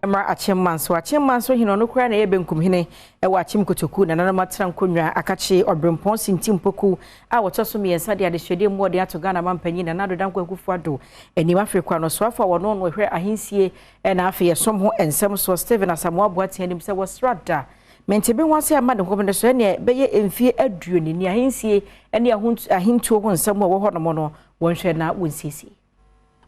Mmra Akyem Manso. Akyem Manso hene ɔno koraa na ɛyɛ benkum hene wɔ Akyem Kotoku. Nananom atena nkonnwa akakye Ɔberempɔn Sinti Mpoku a wɔtɔ so mmiɛnsa de adesuadeɛ mu ɔden ato Ghana manpanyin Nana Addo Dankwa Akufo-Addo anim. Afei kora no soafo a wɔno no hwɛ ahensie na afei ɛsom ho nsɛm soɔ Stephen Asamoah Boateng anim sɛ wɔsra da mente ho ase ama ne hɔ no so ɛneɛ bɛyɛ mfie 20 ni ahensie ne ahentuo ho nsɛm a ɛwɔ hɔnom no wɔnhwɛ na wɔnsiesie.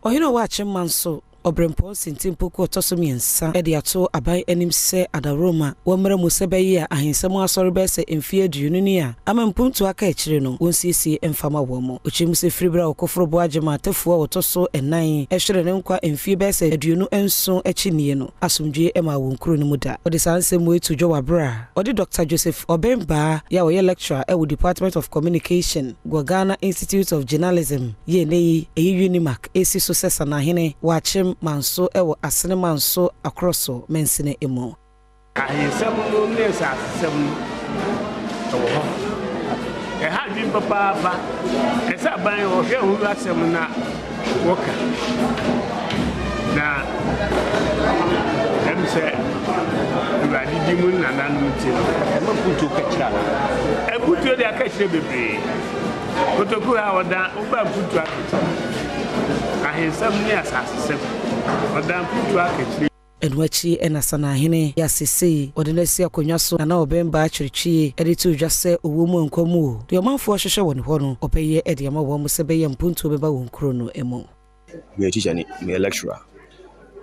Ɔhene a ɔwɔ Akyem Manso, Ɔberempɔn Sinti Mpoku ɔtɔ so mmiɛnsa de ato aban anim sɛ adaworoma wɔmmra mu sɛ bɛyɛ a ahensɛm asɔre bɛyɛ sɛ mfeɛ 20 ni a ama mpuntu aka akyire no wɔnsiesie mfama wɔ mu. Ɔkyerɛ mu sɛ firi berɛ a ɔkɔforo boagye ma atafuo a wɔtɔ so ɛnan ɛhwere ne nkwa mfie bɛyɛ sɛ 27 akyi nie no, asomdwie ma wɔn kuro no mu da. Ɔde saa nsɛm wei to dwa wɔ aberɛ a ɔde Dr Joseph Ɔbɛnbaa yɛ a ɔyɛ lecturer ɛwɔ Department of Communication wɔ Ghana Institute of Journalism yɛ ne yi ɛyɛ UNIMAC esi so sɛ Sanahene wɔ Akyem Manso ɛwɔ Asene Manso Akorɔ mansini mu. Ahensɛm no ne nsasesɛm no ɛwɔ hɔ, ɛha adwene papaapa. Ɛsɛ aban ɔhwɛ ho asɛm na wɔka na sɛ Awurade di mu nananom ti no. Ɛma mpuntuo kakyira no. Mpuntuo de aka kyerɛ bebree. Kotoku ha ɔda woba mpuntuo akakyire, ahensɛm ne asasesɛm ɔda mpuntuo akakyire. Ɛno akyi ɛna Sanahene yɛ asesei wɔde no asi akonnwa so Nana Ɔbɛnba Akyerɛkyie ɛde to dwa sɛ owuo mu nkwa mu o, deɛ ɔmanfoɔ hwehwɛ wɔ ne hɔ no ɔbɛyɛ ɛde ama wɔn sɛ bɛyɛ mpuntuo bɛba wɔn kuro no mu. Meyɛ teacher ni, meyɛ lecturer.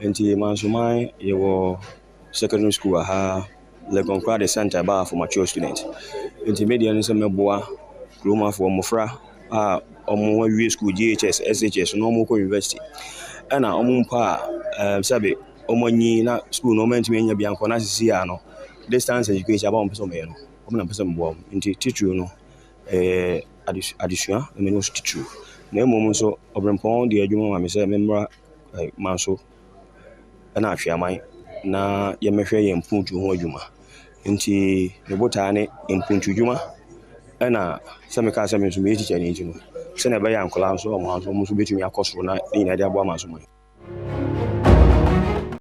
Nti Mansoman yɛwɔ secondary school wɔ ha, Legon koraa de center ba for mature student. Nti me deɛ no sɛ mɛboa kuromafoɔ, mmɔfra a ɔmo awie school JHS, SHS na ɔmo kɔ university. Ɛna ɔmo mpo a sɛbe ɔmo anyi na school no ɔmo antumi anya bi ankɔ na sisi a no distance education aba, ɔmo pɛ sɛ ɔmo yɛ no, ɔmo na mpɛ sɛ mboa ɔmo. Nti titiriw no ɛyɛ adesua na m'ani wɔ so titiriw. Na mmom nso Ɔberempɔn de adwuma ma me sɛ memmra Manso ɛna Atweaman na yɛmmɛhwɛ yɛn mpuntuo ho adwuma. Nti me botae ne mpuntu dwuma, ɛna sɛ mekaa sɛ me nso meyɛ teacher ni nti no, sɛnea ɛbɛyɛ a nkwadaa nso ɔmo nso ɔmo nso bɛtumi akɔ soro na ne nyinaa de aboa Mansoman.